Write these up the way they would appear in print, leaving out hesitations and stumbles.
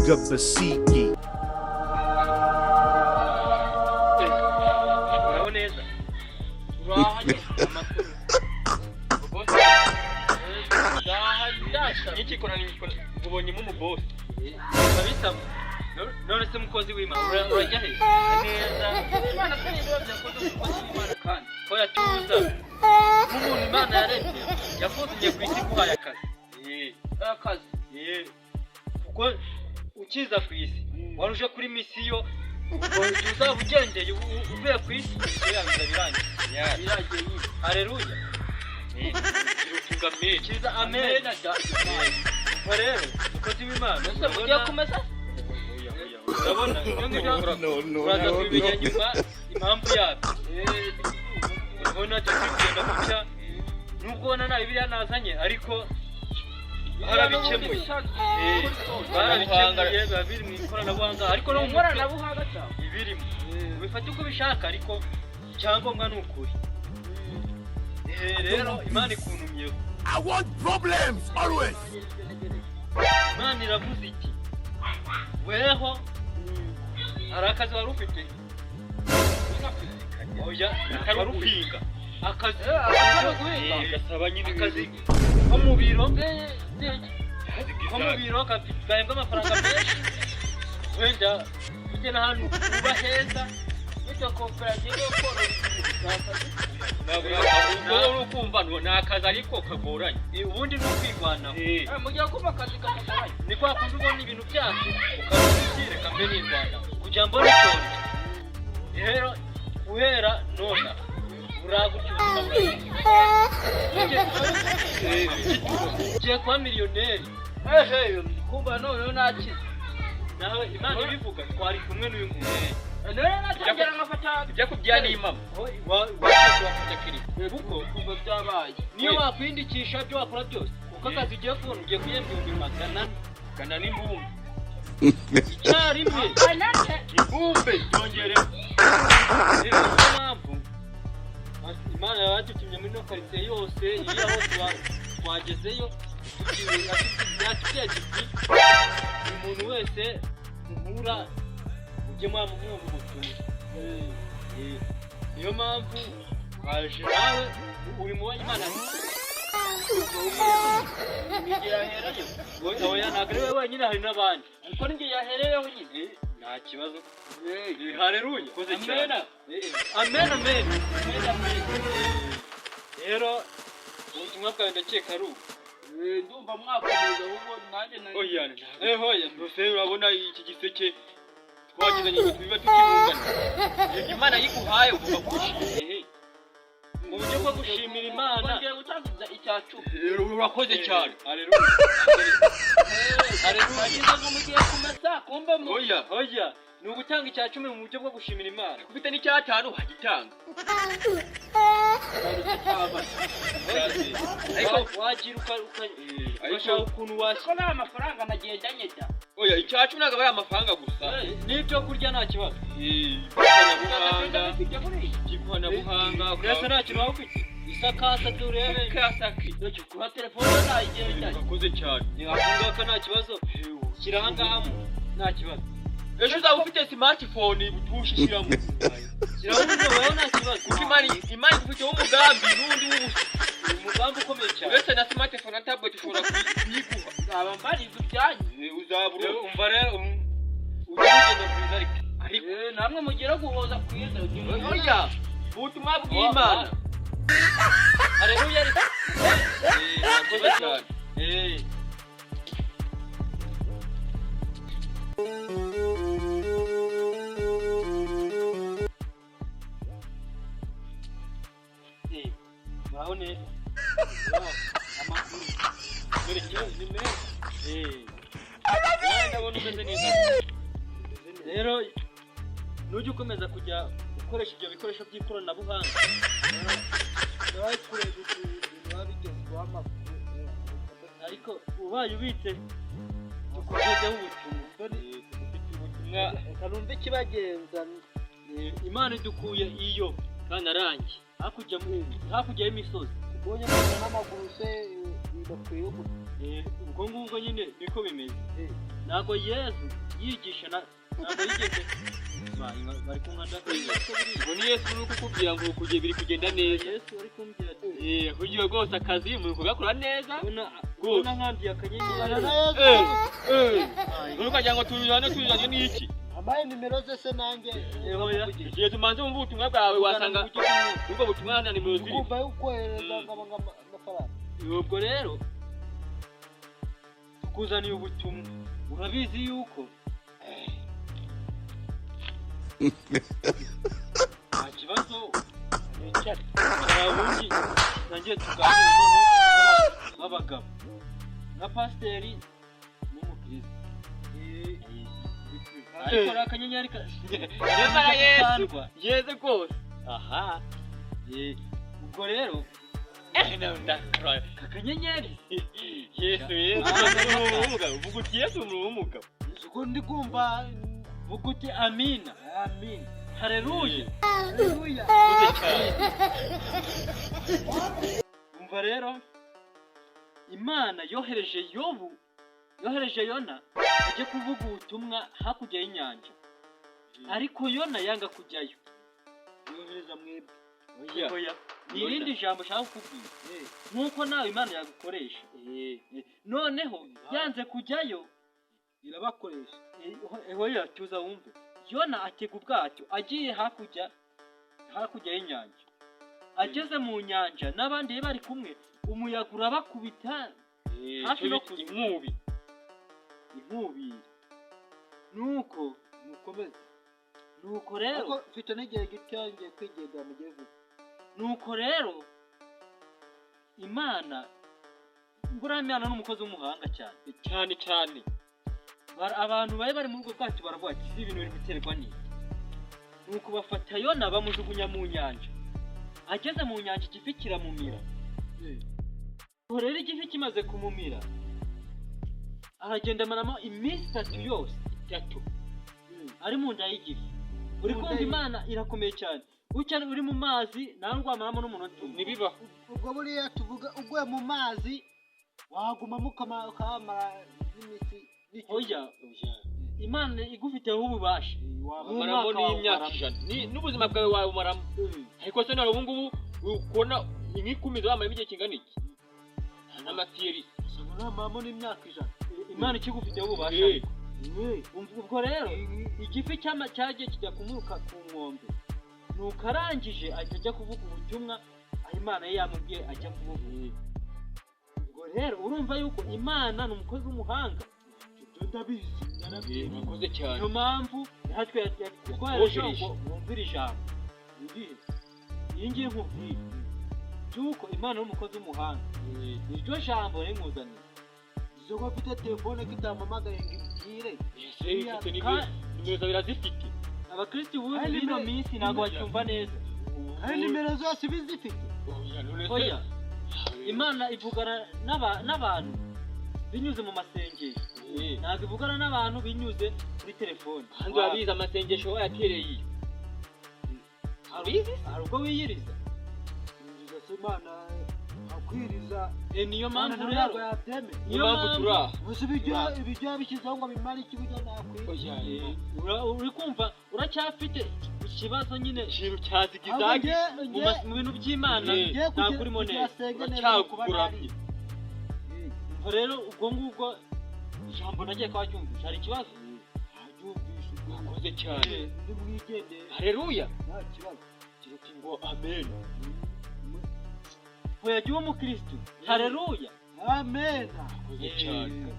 Luga Basiki. Uraho neza? Uraho nyine. Amakuru? Boss, ndaha ndasha. Nikikora nikikora, ubonyemo umubosi kabisa. None se mukozi w'Imana, urajya he neza? Imana se niba byakoze umukozi w'Imana kandi. Ko yatuza nk'umuntu Imana yaremye, yakuzanye ku isi, guhaye akazi. Akazi? Kuko ukiza ku isi wari uje kuri mission, uzaba ugendeye uvuye ku isi, mission yawe izaba irangiye. Biragiye nyine. Haleluya! Tuvuga amen. Kiza amen. Da. Ubwo rero mukozi w'Imana, Ese mugiye kumesa? Urabona ibyo ngibyo No, no, uraza no, kubimenya no. nyuma impamvu yabyo. Urabona turi kugenda gutya, nubwo ubona nta Bibiliya nazanye, ariko barabikemuye. Barabikemuye, biba biri mu ikoranabuhanga, ariko no mu mutwe. Ikoranabuhanga cyane. Ibirimo ubifate uko ubishaka, ariko icyangombwa ni ukuri. Rero Imana ikuntumyeho. I want problems always. Imana iravuze iti: "Weho hari akazi wari ufite." Oya, wari uhinga akazi. Atari uguhinga. Gasaba nyine akazi ko mu biro, ko mu biro gahembwa amafaranga menshi, wenda ufite n'ahantu uba heza. Bityo koperative yo korora Ntabwo uri kumva, ni akazi ariko kagoranye. Ubundi ni ukwirwanaho. Mugiye kumva akazi katagoranye. Ni kwa kundi ubona ibintu byacu ukavuga uti: "Reka mbe nirwanaho kugira mbone icyo ndya." Rero guhera nona uragutya, ubuzima burahinduka, ugiye kuba miliyoneri. Ehe, kumva noneho nakize. Nawe Imana ibivuga, twari kumwe n'uyu nguyu. None natangira nkafata. Ibyo kubya ni impamo. Wafata kirito kuko Kumva byabaye. niyo wakwiyandikisha, ibyo wakora byose, kuko akazi ugiye kubona, ugiye guhembwa 400,000. Gana n'imbumbe. Icyarimwe. Anate. Imbumbe byongere. Rero niyo mpamvu Imana yabadutumye muri ino karitsiye yose iri aho twagezeyo, yatubwiye ati: "Buri muntu wese muhura mujye mwamwumva ubutumwa." Niyo mpamvu waje, nawe uri mu Imana. Nijye yahereyeho? Oya, ntabwo ari wowe wenyine, hari n'abandi. Ariko nijye yahereyeho nyine. Nta kibazo. Haleluya! Koze cyane. Amen, amen, amen. Rero ubutumwa bwawe ndakeka ari ubu. Ndumva mwakomeza, ahubwo nanjye nari Oya. Hoya. Mbese urabona iki giseke twagizanye ngo tubiba tukibungana. Imana yiguhaye ugomba kugushimira. Mu buryo bwo gushimira Imana. Ngiye gutangiza icya 10. Urakoze cyane. Haleluya! Wagize ngo mugiye kumesa, kumbe mu Oya. Hoya, ni ugutanga icya 10 mu buryo bwo gushimira Imana. Ufite n'icyatanu wagitanga. Ariko wagira ugashaka ukuntu washyira Ko nta mafaranga nagendanye da. Oya, icyacu ntabwo aba ari amafaranga gusa. N'ibyo kurya nta kibazo. Ikoranabuhanga. Bifite buriya. Ikoranabuhanga. Mbese nta kintu waba ufite? Isakasa turebe. Kasaki. Kuba telefone nayigendanye. Urakoze cyane. Ni ako ngaka, nta kibazo, shyira aha ngaha nta kibazo. Ejo uzaba ufite smartphone butushishyiramo. Shyiraho uburyo wowe, nta kibazo. Kuko Imana igufiteho umugambi n'undi w'ubusa. Umugambi ukomeye cyane. Uretse na smartphone na tablet ushobora kuyiguha. Nzaba mbarirwa ibyanyu. Uzaba uri Umva rero, ujye urugendo rwiza ariko. Ariko Namwe mugire guhoza kwiza. Oya, ubutumwa bw'Imana. Haleluya ariko. Urakoze cyane. Muraho neza? Amakuru? Ni meza. Nawe ndabona umeze neza. Rero nujya ukomeza kujya ukoresha ibyo bikoresho by'ikoranabuhanga. Nawe kureba ukuntu biba bigezweho, amakuru. Ariko ubaye ubitse, tukugezeho ubutumwa. Tugufitiye ubutumwa. Reka numve ikibagenza. Imana idukuye iyo Kandi arangi hakurya hakurya y'imisozi. Ubonye neza n'amaguru se bidakwiye Ubwo ngubwo nyine niko bimeze. Ntabwo Yezu yigisha ntabwo yigeze bari kunkanda. Ngo ni Yesu uri kukubwira ngo kugiye biri kugenda neza. Yesu ari kumbwira ati Eh, kugira rwose akazi muri kugakora neza. ubona Rwose. ubona nkambiye akanyenyeri. Na Yesu. Eh, eh. Ntukagira ngo tujyane tujyane n'iki. Ampaye nimero ze se nanjye? Oya. Igihe tumanze wumva ubutumwa bwawe, wasanga ubwo butumwa nta nimero ziri. Ukumva yukohereza ngaba amafaranga. Ubwo rero tukuzaniye ubutumwa, urabizi yuko nta kibazo. Wicare. Ubundi tangiye tuganire noneho nk'abagabo, nka pasiteri n'umukristo, ariko ari akanyenyeri Nyamara Yesu. gakandwa. Yeze rwose. Aha. Ubwo rero Eh, no, ndakora. aka kanyenyeri. Yesu, Yesu, ni umugabo. Uvuga uti Yesu ni umugabo. Ubwo ndi kumva. Vuga uti amina. Amin. Haleluya. Haleluya. Ukoze cyane. Umva rero, Imana yohereje Yobu, yohereje Yona ajye kuvuga ubutumwa hakurya y'inyanja, ariko Yona yanga kujyayo. Yohereza mwebwe? Oya. Oya, ni irindi jambo ushaka kukubwira, nk'uko nawe Imana yagukoresha. Noneho yanze kujyayo. Irabakoresha. Oya, tuza wumve. Yona atega ubwato agiye hakurya y'inyanja. Ageze mu nyanja n'abandi bari kumwe, umuyaga urabakubita hafi no Icyo bita inkubi. Inkubiri. Nuko Mukomeze. Nuko rero Ariko mfite n'igihe gito, ngiye kwigendera mu gihe vuba. Nuko rero Imana, buriya Imana ni umukozi w'umuhanga cyane. Cyane cyane. Abantu bari bari muri ubwo bwato baravuga ati: "Si ibintu biri guterwa n'iki?" Nuko bafata Yona bamujugunya mu nyanja. Ageze mu nyanja, igifi kiramumira. Ubwo rero igifi kimaze kumumira, aragenda amaramo iminsi 3 yose, 3. Ari mu nda y'igifi. Uri Mu nda kumva? Imana irakomeye cyane. Gutya uri mu mazi, nawe rwamaramo n'umunota umwe. Ntibibaho. Ubwo buriya tuvuga uguye mu mazi wagumamo ukamara n'iminsi n'icyo. Oya, Imana igufiteho ububasha, Wabumaramo N'umwaka n'imyaka wawumaramo. 100. N'ubuzima bwawe wabumaramo. Ariko se none ubu ngubu ukubona nk'ikumiza wamaramo igihe kingana iki? Nta n'amatiyeri. Usanga namaramo n'imyaka 100. Imana ikigufiteho ububasha. Umva, ubwo rero igifi cyagiye kijya kumuruka ku nkombe, nuko arangije ahita ajya kuvuga ubutumwa aho Imana ye yamubwiye ajya kuvuga. Ubwo rero urumva yuko Imana ni umukozi w'umuhanga. Ibyo ndabizi, ndanabyemera. Urakoze cyane. Niyo mpamvu natwe yatwohereje ngo wumvire ijambo Irihe? Iyi ngiyi nkubwire by'uko Imana ni umukozi w'umuhanga, iryo jambo rimuzaniye. Izo ko mfite telefone ko itampamagaye ngo imbwire? Ese ifite nimero, nimero zawe irazifite? Abakristu bubu Kandi b'ino minsi ntabwo bacyumva neza. Hari nimero zose iba izifite. Oya, none se. Oya, Imana ivugana n'abantu binyuze mu masengesho. Ntabwo ivugana n'abantu binyuze kuri telefone. Kandi urabizi, amasengesho wayatereye iyo. Hari ubwo wiyiriza. Inzu se Imana akwiriza? Niyo mpamvu Imana rero ntabwo yabyemera. Niyo mpamvu turi aha. Gusa ibiryo yabishyizeho ngo bimare iki buryo nakwiriza? Oya. Uri kumva uracyafite ikibazo nyine. Ikintu cya zigizagi. Mu bintu by'Imana ntabwo urimo neza. Uracyaguramye. Ubwo rero ubwo ngubwo ijambo nagiye kuba ryumvisha, hari ikibazo? Urakoze cyane. Nimwigendere. Haleluya. Nta kibazo. Kiruta ngo amen. Hoya, jya uba umukristu, haleluya. Amen. Urakoze cyane.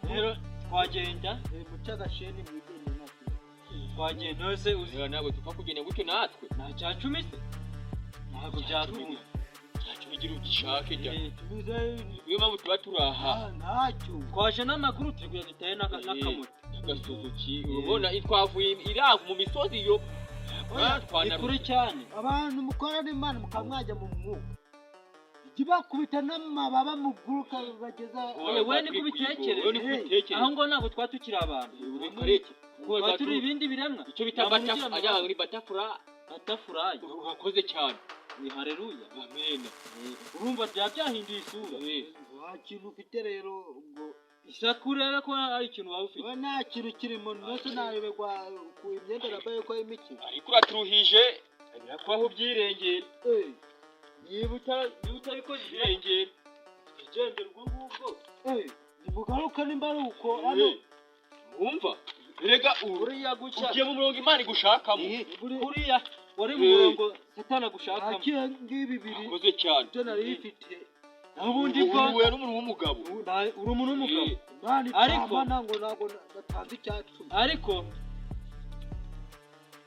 Rero twagenda. Muce agasheni mwigendere, nta kibazo. Twagenda wese uzi. Oya, ntabwo dupfa kugenda gutyo natwe. Nta cya cumi se? Ntabwo byakunda. Cyacu bigira ugishake jya. Tubize. Niyo mpamvu tuba turi aha. Ntacyo. Twaje n'amaguru, turi kugenda dutaye n'akamoto. Agasuzuki ubona twavuye iranga mu misozi iyo. Ni kure cyane. Abantu mukora n'Imana mukaba mwajya mu mwuka, ijya ibakubita n'amababa muguruka bageza. Oya, we niko ubitekereza. Wowe niko ubitekereza. Aho ngo ntabwo twaba tukiri abantu, Kareke. twaba turi ibindi biremwa. Icyo bita Nta muntu ugira butterfly, amababa. ni butterfly. Butterfly. Urakoze cyane. Ni haleluya. Amen. Urumva byaba byahinduye isura. Nta kintu ufite rero ubwo. Isaku rero ko ari ikintu waba ufite. We, nta kintu kirimo. Ndetse nayoberwa ku imyenda nambaye ko harimo ikintu. Ariko uraturuhije, birakubaho ubyirengera. Niba utabikoze, Byirengera. igendera ubwo ngubwo. Nimugaruka nimba ari uko hano. Wumva erega Uriya gucya. ugiye mu murongo Imana igushakamo. Kuriya wari mu murongo Satani agushakamo. Ntakiye ngibi bibiri. Akoze cyane. Ibyo nari bifite. Naho ubundi bwo Ubu n'umuntu w'umugabo. Uri umuntu w'umugabo. Imana Ariko- itambana ngo ntabwo natanze icyacumi. Ariko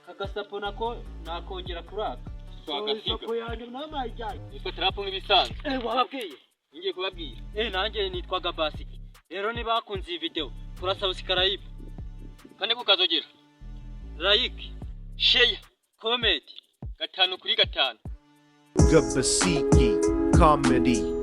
kagasapo nako nakongera kuraka. Twagasiga. Isoko yanjye nawe mwayijyanye. Nitwa Tarapo nk'ibisanzwe. Wababwiye? Ngiye kubabwira. Nanjye nitwaga Basiki. Rero niba bakunze iyi video, kora subscribe, kandi kukazogera, like, share, comment. 5 kuri 5. Gabasiki Comedy.